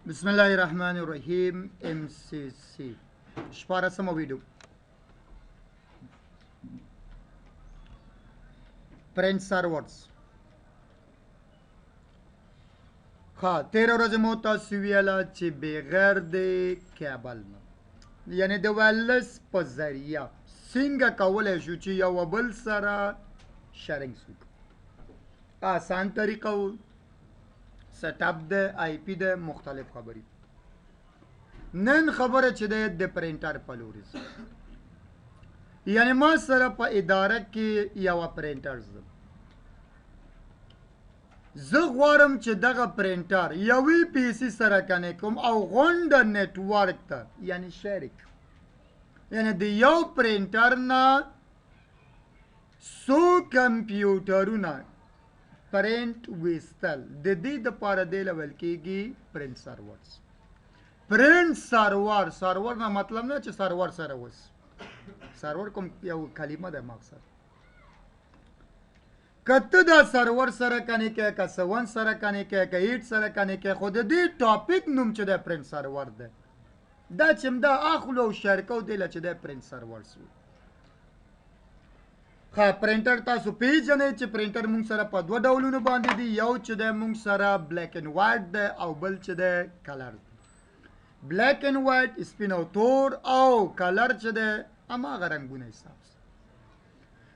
بسم الله الرحمن الرحیم. ام سی سی شپاړسمه ویډیو. پرنټ سرورز. ښه، تېره ورځ مو تاسو ویله چې بغیر د کیبل نه، یعنې د وایرلس په ذریعه څنګه کولی شو چې یو بل سره sharing وکړو. آسان طریقه و، setup د IP د مختلف خبرې. نن خبره چې ده د پرنټر په لوري ځي. یعنې ما سره په اداره کې یوه پرنټر ده، زه غواړم چې دغه پرنټر یوې PC سره connect کوم او غونډه network ته، یعنې شریک، یعنې د یو پرنټر نه څو کمپیوټرونه پرنټ ویستل، د دې دپاره دی له ویل کېږي print servers. Print server، server نه مطلب نه چې سرور سره وس، سرور کوم یو کلمه ده مقصد. که ته دا سرور سره connect کې، که 7 سره connect کې، که 8 سره connect کې، خو د دې topic نوم چې دی print server دی. دا چې دا اخلو او share کوو دی له چې دی print servers وي. ښه، پرنټر تاسو پیژنئ چې پرنټر مونږ سره په دوه ډولونو باندې دی. یو چې دی مونږ سره black and white دی او بل چې دی color دی. Black and white سپین او تور، او color چې دی هماغه رنګونه حساب سره.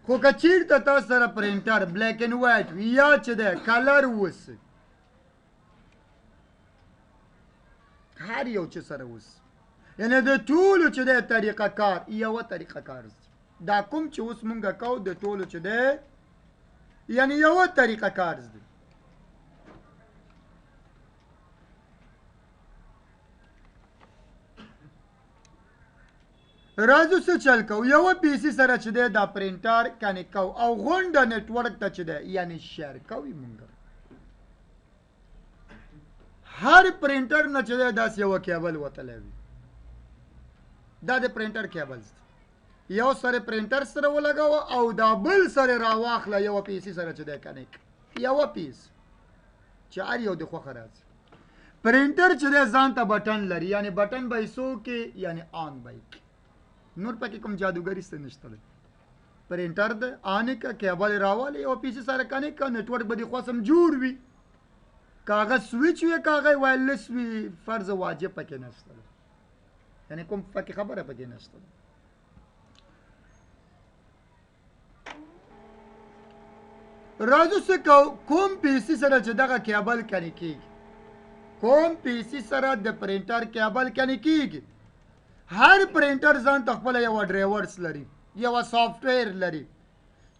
خو که چیرته تاسو سره پرنټر black and white وي یا چې دی color وسي، هر یو چې سره وسي، یعنې د ټولو چې دی طریقه کار یوه طریقه کار دی. دا کوم چې اوس مونږ کوو د ټولو چې دی یعنې یوه طریقه کار دی. راځو څه چل کوو، یوه PC سره چې دی دا پرنټر connect کوو او غونډه network ته چې دی یعنې share کوي. مونږ هر پرنټر نه چې دی داسې یوه کیبل وتلی وي، دا د پرنټر cables دی. یو سره پرنټر سره ولګوه او دا بل سره راواخله یوه PC سره چې دی connect، یوه پیس چې هر یو د خوښه راځي. پرنټر چې دی ځان ته button لري، یعنې button به یې څو کې، یعنې on به یې کړي، نور پکې کوم جادوګري څه نشته دی. پرنټر دی on یې کړه، کیبل یې راواله، یوه PC سره connect کړه، network به دې خوښ هم جوړ وي. که هغه سویچ وي که هغه wireless وي، فرض واجب پکې نشته دی، یعنې کوم پکې خبره پکې نشته دی. راځو څه کوو، کوم PC سره چې دغه cable connect کېږي، کوم PC سره د پرنټر cable connect کېږي. هر پرنټر ځان ته خپله یوه drivers لري، یوه software لري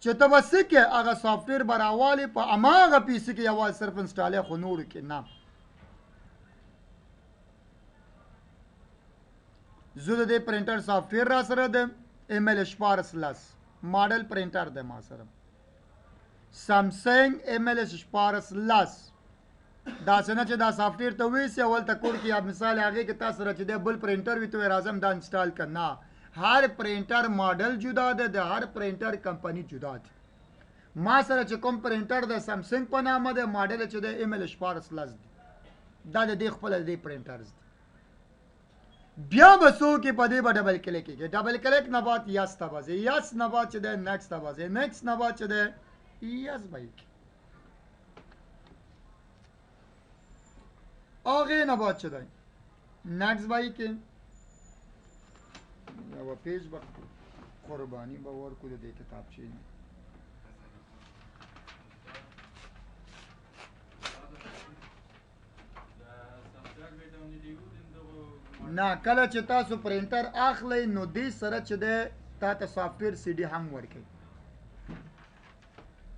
چې ته به څه کې هغه software به راوالې په هماغه PC کې یوازې صرف install ې، خو نورو کې نه. زه د دې پرنټر software را سره دی، ML 16 لس model printer دی ما سره، سامسونګ ML 16 لس. داسې نه چې دا software ته ویسي او هلته کور کې یا مثال هغې کې تا سره چې دی بل پرنټر وي ته وایې راځم دا install که نه. هر پرنټر ماډل جدا دی، د هر پرنټر کمپني جدا دی. ما سره چې کوم پرنټر دی سامسونګ په نامه دی، ماډل چې دی ML 16 لس دی، دا د دې خپله د دې printers دی. بیا به څوک په دې به double click کېږي، double click نه بعد yes ته به ځې، yes نه بعد چې دی next ته به ځې، next نه بعد چې دی yes به یې کړي. هغې نه بعد چې دی next به یې کړي، یوه page به قرباني به ورکړو د دې کتابچې نه. نه، کله چې تاسو پرنټر اخلئ نو دې سره چې دی تا ته software CD هم ورکوي،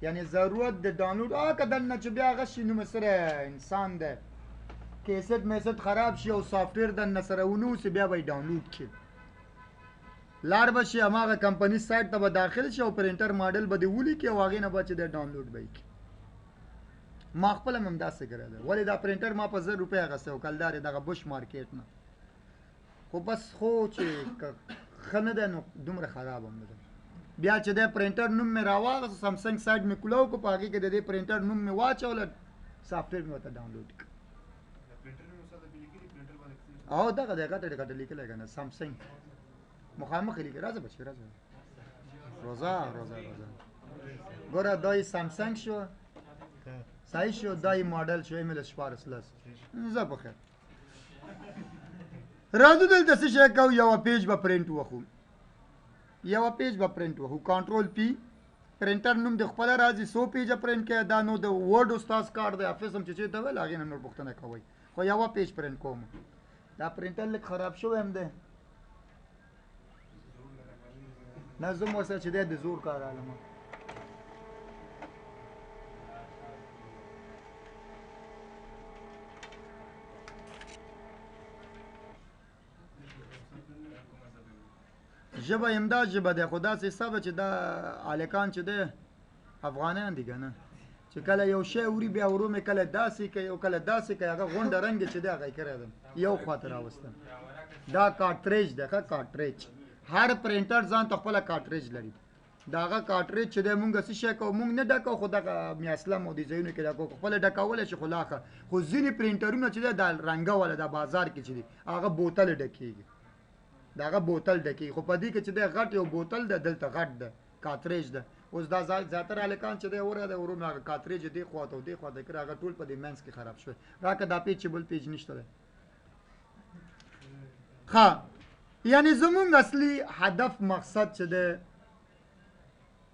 یعنې ضرورت د ډاونلوډ که دننه چې بیا هغه شي نو سره انسان دی کیسټ میسټ خراب شي او software دننه سره ونه اوسي بیا به یې ډاونلوډ کړي. لاړ به شي هماغه کمپني site ته به داخل شي او پرنټر ماډل به دې ولیکي او هغې نه به چې دی ډاونلوډ به یې کړي. ما خپله هم همداسې کړی دی، ولې دا پرنټر ما په 1000 روپۍ اخیستی و کلدارې دغه بوش مارکیټ نه، خو بس خو چې که ښه نه دی نو دومره خراب هم نه دی. بیا چې دی پرنټر نوم مې راواخیست، سامسونګ site مې کولاو کړو، په هغې کې د دې پرنټر نوم مې واچوله، software مې ورته ډاونلوډ کړ. پرنټر او دغه د غټه غټه لیکل کنه سامسونګ مخامخ لیکل. راځه بچی راځه، روزا روزا روزا. ګوره دای سامسونګ شو، صحیح شو، دای ماډل شو ایم ال 16 لس. زه په خیر راځو دلته څه شی کوو؟ یوه page به پرینټ وخو، یوه page به پرینټ وخو. control P، printer نوم د خپله راځي، څو پیجه پرینټ کوي. دا نو د Word استاد کار دی، افیس هم چې چېرته ویل هغې نه نور پوښتنه کوئ، خو یوه page print کوم. دا پرینټر لږ خراب شوی هم دی، نه زه ورسره چې دی د زور کار عالمه. ژبه همدا ژبه ده، خو داسې حساب چې دا هلکان چې دی افغانان دي که نه، چې کله یو شی اوري بیا ورو مې کله داسې کوي او کله داسې کوي، هغه غونډه رنګ چې دی هغه یې کړی دی یو خواته راوسته. دا cartridge دی، ښه cartridge. هر پرینټر ځان ته خپله cartridge لري. د هغه cartridge چې دی مونږ څه شی کوو، مونږ نه ډکوو، خو دغه میاسلم او دې ځایونو کې ډکوو، خپله ډکولی شي خو لا ښه. خو ځینې پرینټرونه چې دی دا رنګه والا دا بازار کې چې دي هغه بوتل ډکېږي، دغه بوتل ډکېږي. خو په دې کې چې دی غټ یو بوتل دی، دلته غټ دی cartridge دی. اوس دا زیاتره هلکان چې دی وره دی ورونه هغه cartridge دې خوا ته او دې خوا ته کړی، هغه ټول په دې منځ کې خراب شوی. راکه دا page چې بل page نشته دی. ښه، یعنې زمونږ اصلي هدف مقصد چې دی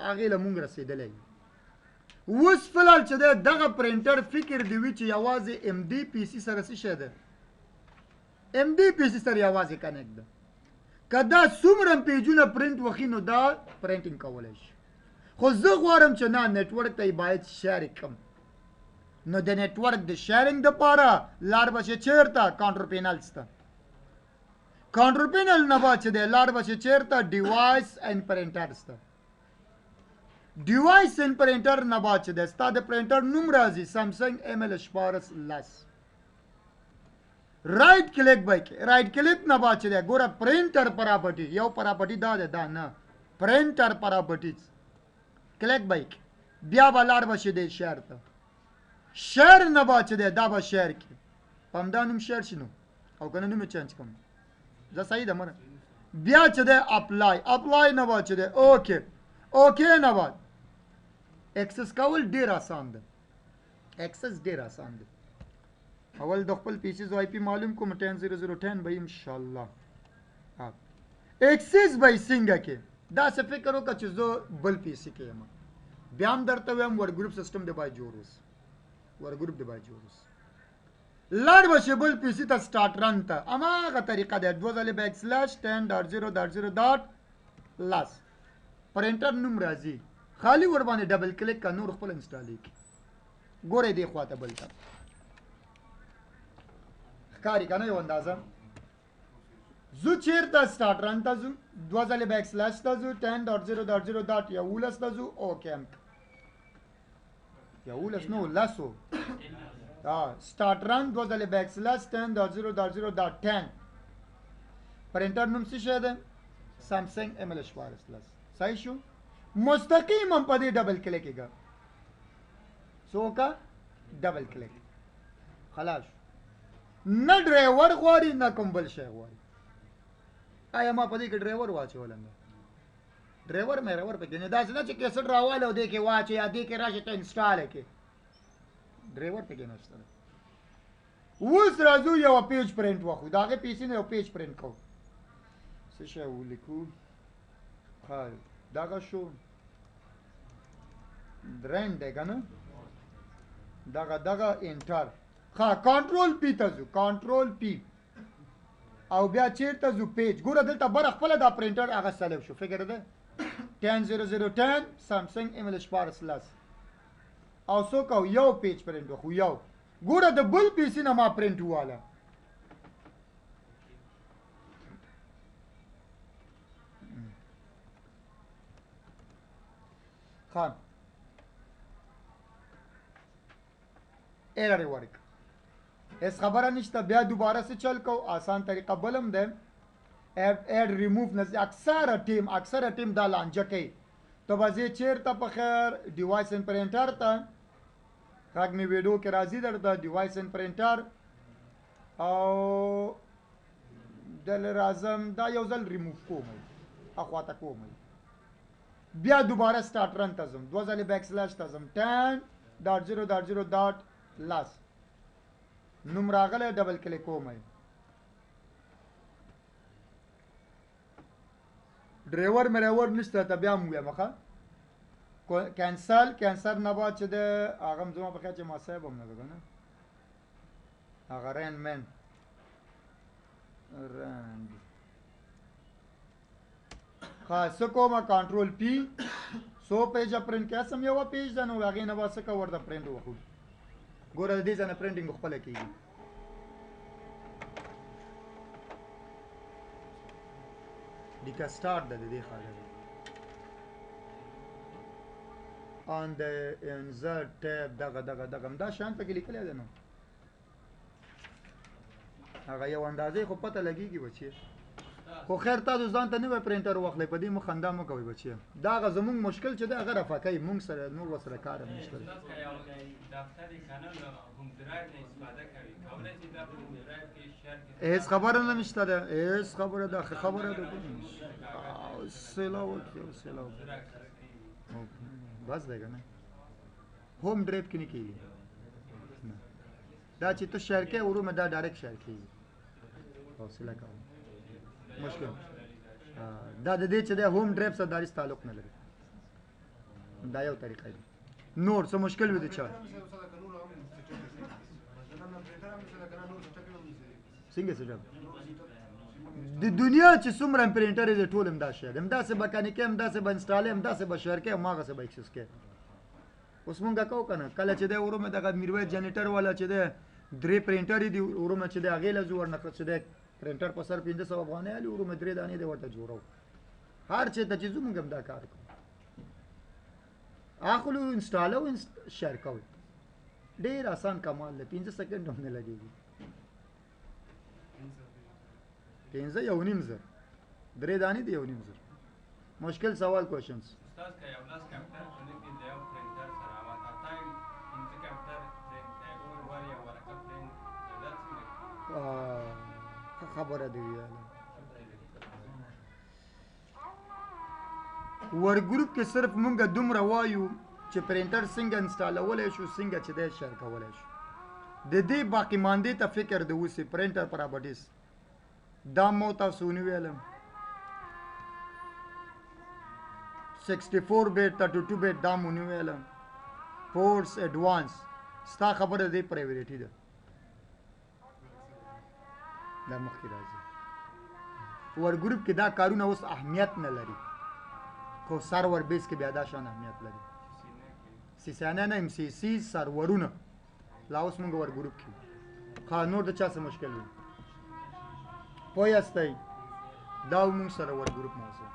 هغې له مونږ رسېدلی یو. اوس فلحال چې دی دغه پرینټر فکر دی وي چې یوازې ام دي پي سي سره څه شی دی، ام دي پي سي سره یوازې connect ده. که دا څومره پیجونه پرینټ وخي نو دا printing کولی شي. خو زه غواړم چې نه network ته یې باید share کړم. نو د network د sharing دپاره لاړ به شي چېرته؟ control panel ته. control panel نه به چې دی لاړ به شي چېرته؟ device and printers ته. device and printer نه به چې دی ستا د پرینټر نوم راځي سامسونګ ایم ال 16 لس. right click به کې، right click نه به چې دی ګوره printer property، یو property دا ده، دا نه printer properties click به کې، بیا به لاړ به شي دی share ته. share نه به چې دی دا به share کې په همدا نوم share شي نو، او که نه نوم یې change کړم. دا صحیح ده مره. بیا چې دی apply، apply نه به چې دی okay، okay نه به access کول ډېر اسان دی، access ډېر اسان دی. اول د خپل PC زو IP معلوم کوم 10.0.0.10 به انشاءالله. access به یې څنګه کې؟ داسې فکر وکړه چې زه بل PC کې یم، بیا هم درته وایم workgroup system دی باید جوړ اوسي، workgroup دی باید جوړ اوسي. لاړ به شي بل PC ته start run ته، هماغه طریقه ده، دوه ځلې backslash 10.0.0.10 پرینټر نوم راځي، خالي ور باندې double click کا، نور خپل install کړي. ګورئ دې خواته بل ته ښکاري که نه یو اندازه؟ ځو چېرته؟ start run ته ځو، دوه ځلې backslash ته ځو، 10.0.0.11 ته ځو، okay هم 11 نو لس و. start run دوه ځلې backslash 10.0.0.10 پرینټر نوم څه شی دی؟ سامسونګ ایم ال 16 لس. صحیح شو؟ مستقیم هم په دې double click کېږه، څوکه double click، خلاص شو. نه ډرایور غواړي نه کوم بل شی غواړي. آیا ما په دې کې ډرایور واچول؟ نه ډرایور مې ډرایور پکې نه، داسې نه چې کیسټ راواله او دې کې واچوي یا دې کې راشي ته install یې کړې، ډرایور پکې نشته. اوس راځو یوه page print واخلو، د هغې پیسې نه یو page print کوو. څه شی ولیکو؟ ښه دغه شو درند دی که نه، دغه دغه enter. ښه control P ته ځو، control P او بیا چیرته ځو؟ page. ګوره دلته بره خپله دا پرینټر هغه select شو، فکر ده 10.0.0.10 سامسونګ ایم ال 16 لس او څوک او یو page print وخو یو. ګوره د بل پیسې نه ما پرینټ وواله. ښه error یې ورک، هیڅ خبره نشته. بیا دوباره څه چل کو، آسان طریقه بلم ده، ایډ ریموو نه. اکثره ټیم دا لانجه کوي. ته به ځې چېرته په خیر؟ device and printer ته، غږ مې ویډیو کې راځي درته، device and printer. او دل راځم دا یو ځل ریموو کوم، اخواته کوم، بیا دوباره start run ته ځم، دوه ځلې back slash ته ځم، 10.0.0.10 نوم راغلی، double click کوم، ډرایور مریور نشته ته بیا هم ویم ښه cancel cancel نه بعد چې د هغه هم زما په خیال چې ما صاحب هم نه ده که نه، هغه رین مین رند ښه څه کومه control P څو پیجه پرنټ کړه، سم یوه page ده نو هغې نه بعد څه کوه ورته پرنټ وخو. ګوره د دې ځای نه printing خپله کېږي. دیکه سٹارټ ده د دې خاله on the insert tab دغه دغه دغه دا شیان پکې لیکلی دی نو هغه یو اندازې خو پته لګېږي بچیه. خو خیر تاسو ځان ته نوی پرنټر واخلئ، په دې مو خندا مه کوئ بچیه. دا هغه زمونږ مشکل چې دی هغه رفع کوي، مونږ سره نور ورسره کار هم نشته. هېڅ خبره نه نشته ده، هېڅ خبره ده، ښه خبره ده. حوصله وکړئ، حوصله وکړئ، بس دی که نه home drive کې نه کېږي. دا چې ته share کوې ورو مې دا direct share کېږي. حوصله کوه، مشکل دا د دې چې دی home drive سره دا هېڅ تعلق نه لري، دا یو طریقه ده. نور څه مشکل وي د چا؟ څنګه څه جواب؟ د دنیا چې څومره پرنټر دی ټول همدا شی دی، همداسې به connect کوې، همداسې به install وې، همداسې به share کوې، هماغسې به access کوې. اوس مونږ کوو که نه، کله چې دی ورو مې دغه میرویس جنریټر والا چې دی درې پرنټر دي ورو مې چې دی هغې له ځو ورنه چې دی پرنټر په سر 500 افغانۍ الي، ورو مې درې دانې دی ورته جوړو. هر چېرته چې ځو مونږ همدا کار کوو، اخلو install وو share کوو. ډېر اسان کمال دی، 5 سیکنډ هم نه لګېږي. 5 1.5 زر درې دانې دي 1.5 زر. مشکل سوال questions. استاد که یو لاس کمپیوټر connect د یو پرنټر سره او at time 5 کمپیوټر پرنټ کوي ور یو ورقه پرنټ دا څنګه؟ ښه خبره دی ویله. workgroup کې صرف مونږ دومره وایو چې پرنټر څنګه install ولی شو، څنګه چې دی share کولی شو. د دې باقي ماندې ته فکر دی اوسي. printer properties دا مو تاسو ونه ویلم، 64 bit 32 bit دا مو نه ویلم. ports advance ستا خبره دی priority ده، دا مخکې راځي. workgroup کې دا کارونه اوس اهمیت نه لري، خو server base کې بیا دا شان اهمیت لري. CCNA نه MCC سرورونه لا اوس مونږ workgroup کې. ښه نور د چا څه مشکل وي؟ پوه یاستئ؟ دا مونږ سره workgroup موضوع.